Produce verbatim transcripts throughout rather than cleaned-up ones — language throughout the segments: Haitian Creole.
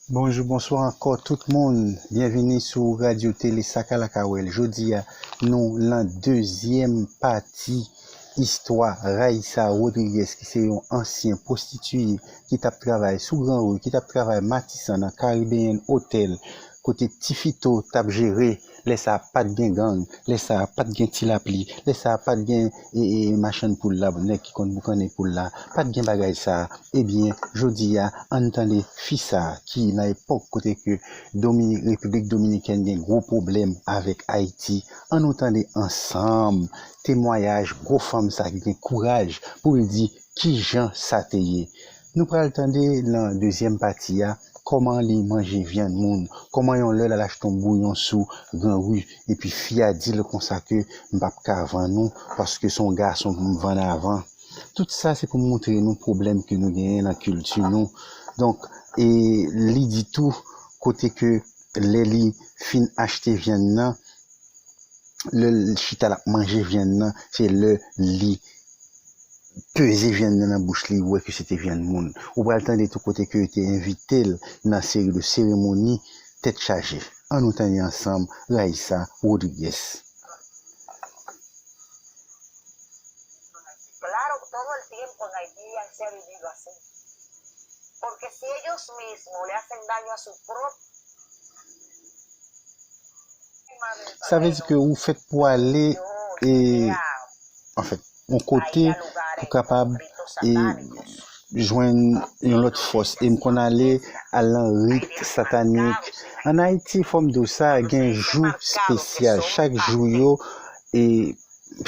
Bonjou, bonswa ankò tout moun. Byenvini sou Radyo Tele Sakalakawèl. Jodi a, nou lan dezyèm pati istwa Raïssa Rodriguez, ki se yon ansyen pwostitiye ki t ap travay sou Gran Ri, ki t ap travay Matisan nan Caribbean Hotel, kote Ti Fito t ap jere. Lè sa a, pa t gen gang, lè sa a, pa t gen ti lapli, lè sa a, pa t gen e, e, machann poul la, nèg ki konn boukannen poul la, pa t gen bagay sa a. Ebyen, jodi a, ann tande fi sa a ki nan epòk kote ke Domini-, Repiblik Dominikèn gen gwo pwoblèm avèk Ayiti. Ann nou tande ansanm temwayaj gwo fanm sa a ki gen kouraj pou l di kijan sa te ye. Nou pral tande nan dezyèm pati a kòman li manje vyann moun, kòman yon lè l al achte yon bouyon sou Gran Ri, epi fi a di l konsa ke m p ap ka vann ou, paske se yon gason pou m vann avan. Tout sa se pou moutre nou pwoblèm ke nou genyen nan kilti nou. Donk, e li di tou kote ke lè li fin achte vyann nan, lè l chita l ap manje vyann nan, se lè li peze vyann nan nan bouch li, wè ke se te vyann moun. Ou pral tande tou kote ke yo te envite l nan seri de seremoni tèt chaje. Ann nou tande ansanm Raïssa Rodriguez. Claro, todo el tiempo en Haití se ha vivido así. Porque si ellos mismos le hacen daño a su propio... Sa vle di ke ou fèt pou ale e, anfèt, yon kote pou kapab e jwenn yon lòt fòs. E m konn ale al nan rit satanik. Ann Ayiti, fò m di w sa, gen jou espesyal. Chak jou yo, e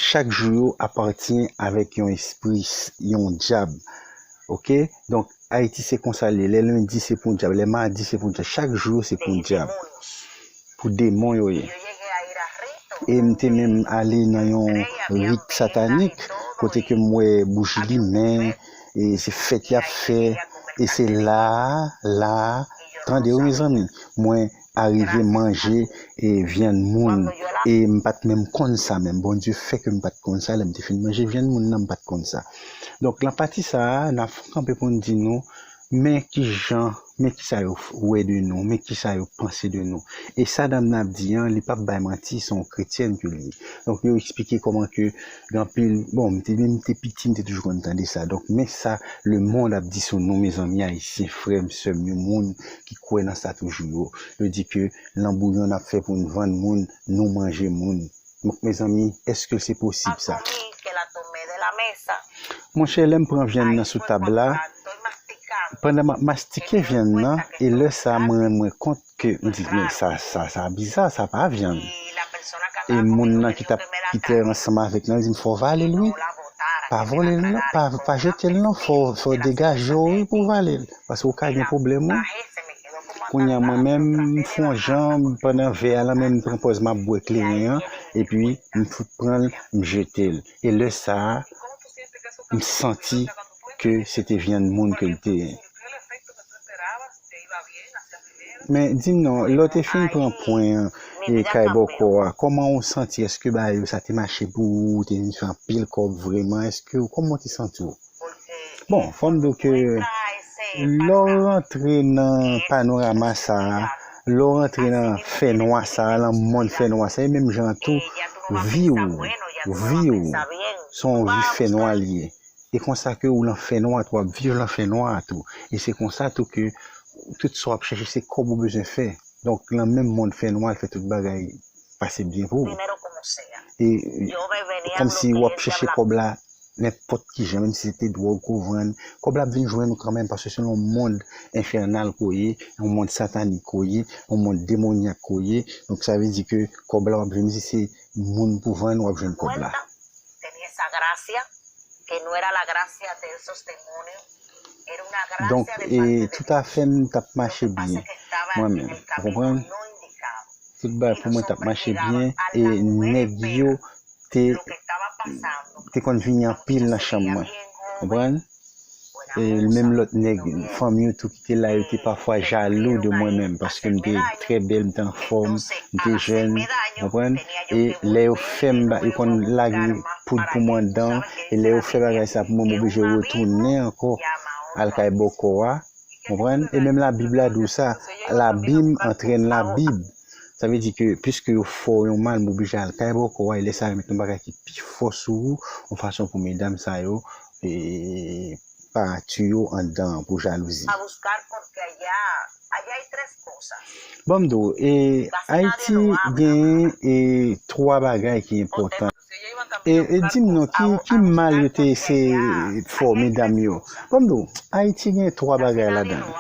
chak jou yo apatyen avèk yon espri, s-, yon dyab. Oke? Donk, Ayiti se konsa l ye. Lè lendi se pou dyab, lè madi se pou dyab. Chak jou yo se pou dyab. Pou demon yo ye. E m te menm ale nan yon rit satanik, kote ke m wè bouji limen, e se fèt y ap fè, e se la a, la a, tande wi, mezanmi, mwen arive manje e vyann moun, e m pa t menm konn sa menm. Bondye fè ke m pa t konn sa, lè m te fin manje vyann moun nan, m pa t konn sa. Donk, nan pati sa a, n ap kanpe pou n di nou, men kijan, men kisa yo f-, wè de nou, men kisa yo panse de nou. E sa dam nan ap di an, li p ap bay manti, se yon kretyèn ke l ye. Donk, yo eksplike kòman ke gen anpil, bon, m te, m te piti, m te toujou konn tande sa. Donk, men sa lemonn ap di sou nou, mezanmi, ayisyen, frè m, sè m yo, moun ki kwè nan sa toujou yo. Yo di ke nan bouyon n ap fè pou n vann moun, nou manje moun. Donk, mezanmi, èske se posib sa? Monchè, lè m pran vyann nan sou tab la, pandan m ap mastike vyann nan, e lè sa a, mwen rann mwen kont ke m di, men sa, sa, sa biza, sa pa vyann. E moun nan ki t ap, ki te ansanm avèk lan di m, fò w vale l wi. Pa vòlè l non, pa, pa jete l non, fò, fò w degaje w wi pou w vale l. Paske w ka gen pwoblèm wi. Kounye a mwen menm, m fè yon jan, pandan vè a la menm, m pran pòz m ap bwè kleren an, epi m fout pran l, m jete l. E lè sa a, m santi ke se te vyann moun ke l te ye. Men, di m non, lè w te fin pran pwen an, e kay bòkò a, kòman w santi? Èske bagay yo sa te mache pou ou? Ou te vin fè anpil kòb vrèman? Èske, kòman w te santi w? Bon, fò m di w ke lè w rantre nan panorama sa a, lè w rantre nan fènwa sa a, nan mond fènwa sa a, e menm jan an tou, vi w, vi w, se yon vi fènwa li ye. E konsa ke ou lan fènwa tou, w ap viv lan fènwa a tou. E se konsa tou ke tout sa w ap chèche, se kòb ou bezwen fè. Donk, lan menm mond fènwa, l fè tout bagay pase byen pou ou. E kòmsi w ap chèche kòb la nenpòt ki jan, menm si se te dwòg ke w vann, kòb la ap vin jwenn ou kanmenm, paske se yon mond enfènal ke w ye, yon mond satanik ke w ye, yon mond demonyak ke w ye. Donk, sa vle di ke kòb la w ap jwenn, menm si se moun pou vann, w ap jwenn kòb la. Donk, e, toutafè, m t ap mache byen, mwen menm. Ou konprann? Tout bagay pou mwen t ap mache byen, e nèg yo te, te konn vini anpil nan chanm mwen. Konprann? E menm lòt nèg, fanm yo tou ki te la, yo te pafwa jalou de mwen menm, paske m te trè bèl, m te anfòm, m te jèn, konprann? E lè yo fè m ba-, yo konn lage poud pou mwen anndan, e lè yo fè bagay sa pou mwen, m oblije retounen ankò al kay bòkò a, Konprann? E menm Labib la di w sa, l'abîme entraîne la Bible. Sa vle di ke, piske yo fè w yon mal, m oblije al kay bòkò a, e lè sa a, yo met yon bagay ki pi fò sou ou, yon fason pou medam sa yo, e, pa tiye w anndan an pou jalouzi. Ban m di w, e, Ayiti gen, e, twa bagay ki enpòtan. E, e di m non, ki, ki mal yo te eseye fè medam yo? Ban m di w, Ayiti gen twa bagay ladan l.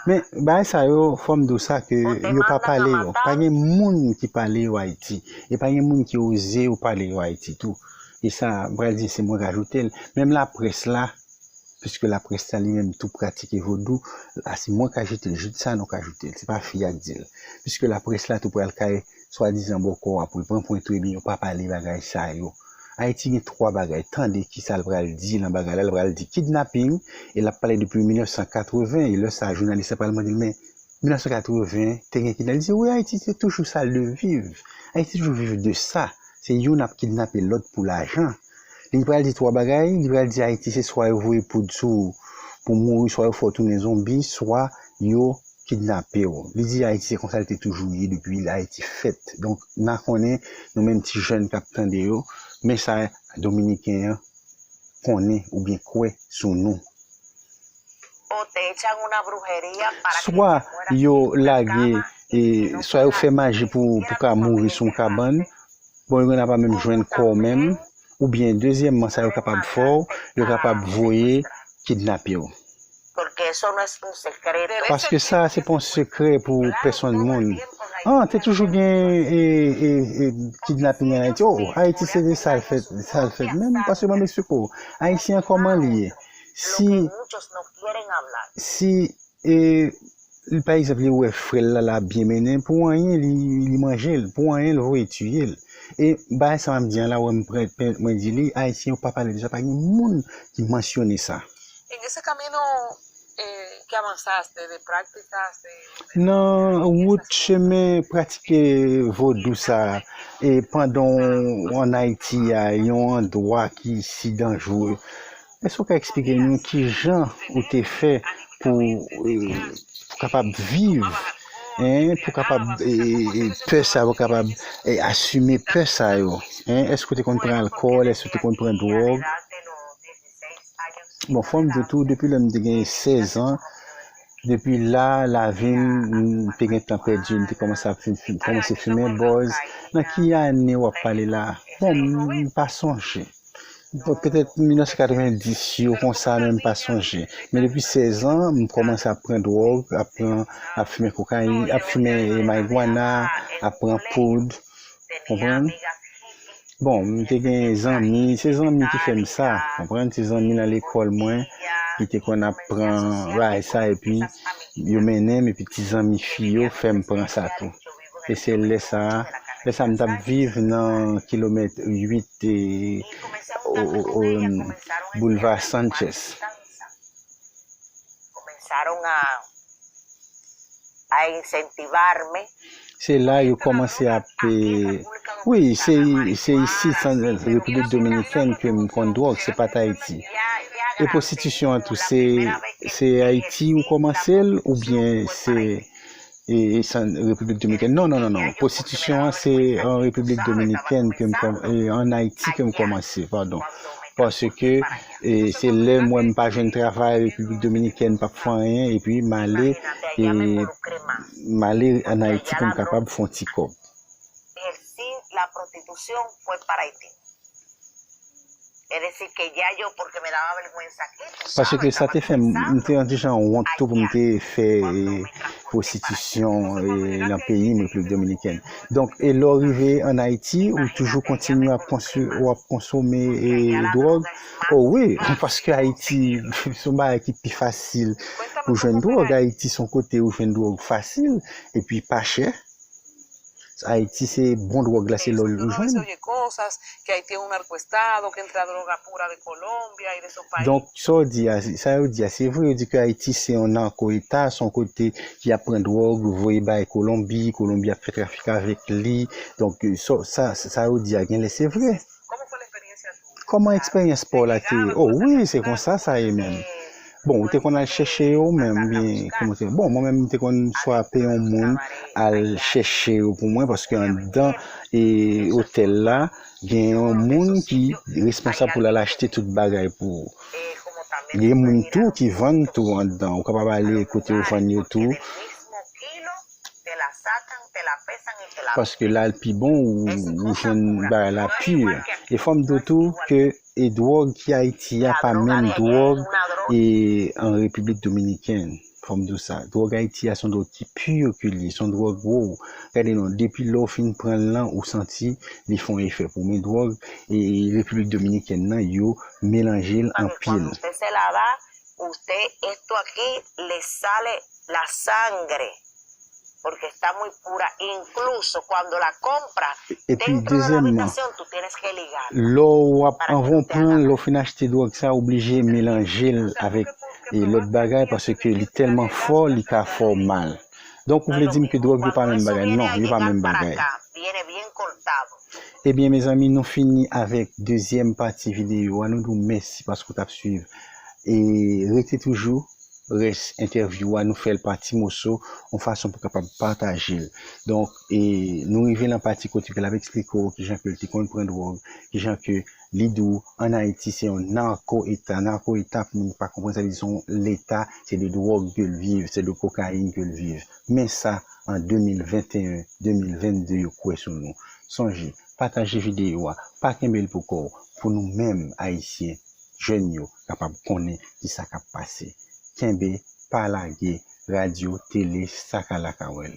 Men, bagay sa yo, fò m di w sa, ke yo pa pale yo. Pa gen moun ki pale yo Ayiti. E pa gen moun ki oze yo pale yo Ayiti tou. E sa, m pral di, se mwen k ajoute l. Menm laprès la, piske laprès la li menm tou pratike vodou, a, se mwen k ajoute l, Jude Sanon k ajoute l, se pa fi a k di l. Piske laprès la tou pral kay swadizan bòkò a pou l pran pwent ou, ebyen yo pa pale bagay sa yo. Ayiti gen twa bagay, tande kisa l pral di nan bagay la, l pral di kidnaping, e l ap pale depi mil nèf san katreven, e lè sa a jounalis la pral mande l, men mil nèf san katreven, te gen kidnaping, li di, wi, Ayiti se toujou sa l de viv, Ayiti toujou viv de sa, se youn ap kidnape lòt pou lajan. Li pral di twa bagay, li pral di Ayiti se swa yo voye poud sou ou pou mouri, swa yo fè w tounen zonbi, swa yo kidnape w. Li di Ayiti se konsa l te toujou ye depi Ayiti fèt. Donk, n a konnen, nou menm ti jèn k ap tande yo, men sa Dominiken an konnen oubyen kwè sou nou. Swa yo lage, e, swa yo fè maji pou, pou ka mouri sou yon kabann, bon, yo gen pa menm jwenn kò w menm, oubyen, dezyèmman, sa yo kapab fè w, yo kapab voye kidnape w. Paske sa, se pa yon sekrè pou pèsonn moun. An, te toujou gen, e, e, e, kidnaping an Ayiti. O, Ayiti, se de sa l fèt, sa l fèt menm, paske ban m eksplike w. Ayisyen an, kòman li ye? Si, si, e, li, pa egzanp, li wè frè l la, l ap byen mennen, pou anyen, li, li manje l, pou anyen, l voye tiye l. E bagay sa m ap di an la, wè m pran, mwen di li, Ayisyen yo pa pale de sa, pa gen moun ki mansyone sa. En ese camino eh, que avanzaste de prácticas de... Nan wout chemen pratike vodou sa a, e pandan w ann Ayiti a, yon andwa ki si danjere, èske w ka eksplike nou ki jan ou te fè pou, e, pou kapab viv, en, pou kapab, e, e, pè sa yo, kapab, e, asime pè sa yo, en? Èske w te konn pran alkòl? Èske w te konn pran dwòg? Bon, fò m di w tou, depi lè m te gen sèz an, depi la, lavi m, m te gentan pèdi, m te kòmanse ap fim, fim, kòmanse fimen bòz. Nan ki ane w ap pale la? Bon, m, m pa sonje. Bon, petèt mil nèf san katrevenndis yo konsa, men m pa sonje. Men depi sèz an, m kòmanse ap pran dwòg, ap pran, ap fimen kokayin, ap fimen, eh, marigwana, ap pran poud. Konprann? Bon, m te gen zanmi, se zanmi ki fè m sa, konprann? Se zanmi nan lekòl mwen ki te konn ap pran bagay sa, epi yo mennen m, epi ti zanmi fi yo fè m pran sa tou. E se lè sa a, lè sa a m t ap viv nan kilomèt uit, e, o, o, o, Boulevard Sanchez. Comenzaron a, a incentivarme. Se la yo kòmanse ap, e, wi, se, se isit, Repiblik Dominikèn, ke m konn dwòg, se pa t Ayiti. E pwostitisyon an tou, se, se Ayiti ou kòmanse l, oubyen se, e, e, Repiblik Dominikèn? Non, non, non, non. Pwostitisyon an, se an Repiblik Dominikèn ke m kòm-, e, ann Ayiti ke m kòmanse, padon. Paske, e, se lè m wè m pa jwenn travay, Repiblik Dominikèn p ap fè anyen, epi m ale, e, m ale ann Ayiti pou m kapab fè yon ti kòb. Ejercí la prostitución fue para Haití. Es decir, que ya yo, porque me daba vergüenza aquí, tú sabes, estaba empezando. Paske sa te fè m, m te yon ti jan wont tou pou m te fè, e, pwostitisyon, e, nan peyi m, Repiblik Dominikèn. Donk, e lè w rive ann Ayiti, ou toujou kontinye ap konsu-, w ap konsome, e, dwòg? O wi, paske Ayiti, se yon bagay ki pi fasil pou jwenn dwòg. Ayiti se yon kote ou jwenn dwòg fasil, epi pa chè. Ayiti se bon dwòg la, se lè w jwenn. Que Haití es un narcoestado, que entra droga pura de Colombia y de esos países. Donk, sa w di a, sa yo di a, se vre, yo di ke Ayiti se yon narco-État, se yon kote ki ap pran dwòg, voye bay Kolonbi, Kolonbi ap fè trafik avèk li. Donk, sa, sa, sa yo di a, genlè se vre. ¿Cómo fue la experiencia tuya? Kòman eksperyans pa w la te ye? O wi, se konsa sa ye menm. Bon, ou te konn al chèche yo menm, oubyen kòman te? Bon, mwen menm, m te konn frape yon moun, al chèche yo pou mwen, paske anndan e otèl la, gen yon moun ki responsab pou l al achte tout bagay pou ou. Gen moun tou ki vann tou anndan. Ou kapab ale kote yo vann yo tou. Paske la l pi bon, ou, ou jwenn bagay la pi. E fò m di w tou ke e dwòg ki Ayiti a pa menm dwòg e an Repiblik Dominikèn. Fò m di w sa. Dwòg Ayiti a se yon dwòg ki pi ke li ye, se yon dwòg wow. Gade non, depi lè w fin pran l lan, ou santi li fè yon efè pou w. Men dwòg e Repiblik Dominikèn nan, yo melanje l anpil. Usted, esto aquí le sale la sangre, porque está muy pura. Incluso cuando la compra, epi dezyèmman, lè w ap, anvan w pran, lè w fin achte dwòg sa, oblije melanje l avèk e lòt bagay, paske li tèlman fò, li ka fè w mal. Donk, ou vle di m ke dwòg yo pa menm bagay? Non, yo pa menm bagay. Ebyen, mezanmi, nou fini avèk dezyèm pati videyo a. Nou di w mèsi paske w t ap swiv. E rete toujou, rès entèvyou a, nou fè l pa ti moso, yon fason pou kapab pataje l. Donk, e nou rive nan pati kote ke l ap eksplike w kijan ke l te konn pran dwòg, kijan ke li di w, ann Ayiti, se yon narko eta. Narko eta, pou moun ki pa konprann, sa vle di se yon leta, se de dwòg ke l viv, se de kokayin ke l viv. Men sa, an de mil venteyen, de mil vennde, yo kwè sou nou. Sonje, pataje videyo a, pa kenbe l pou kò w, pou nou menm Ayisyen, jèn yo, kapab konnen kisa k ap pase. Kenbe, pa lage, radyo, tele, sa ka la ka wè l.